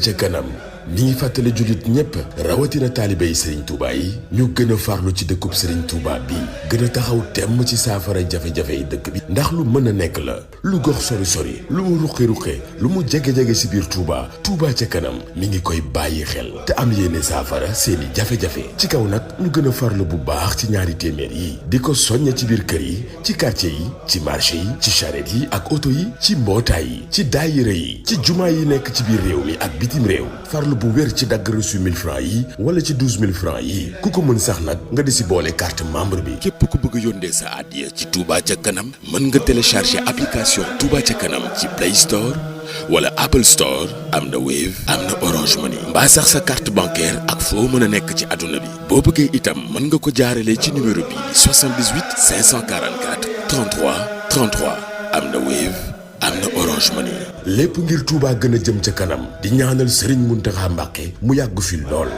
ca kanam mi ngi fàttali jullit ñépp rawatina taalibe yi Serigne Touba yi ñu gën a farlu ci dëkkub Serigne Touba bi gën a taxaw temm ci saafara jafe-jafe yi dëkk bi ndax lu mën a nekk la lu gox sori lu mu ruqe-ruqe lu mu jege-jege si biir Touba ca kanam mi ngi koy bàyyi xel te am yéene saafara seeni jafe-jafe ci kaw nag ñu gën a farlu bu baax ci ñaari téeméer yi di ko soññe ci biir kër yi ci quartier yi ci marché yi ci charrette yi ak oto yi ci mbootaay yi ci daayira yi ci jumaa yi nekk ci biir réew mi ak bitim réew farlu bu wér ci dagg reçu 1000 francs yi wala ci 12000 francs yi ku ko mën sax nag nga di si boole carte membre bi. képp ku bëgg yónnee sa addiya ci Touba ca kanam mën nga télécharger application Touba ca kanam ci Play Store wala Apple Store am na Wave am na Orange Money mbaa sax sa carte bancaire ak foo mën a nekk ci àdduna bi boo bëggee itam mën nga ko jaaralee ci numéro bi 78 544 33 33 am na Wave am na Orange Money. lépp ngir Touba gën a jëm ca kanam di ñaanal Serigne Mountakha Mbacké mu yàgg fi lool.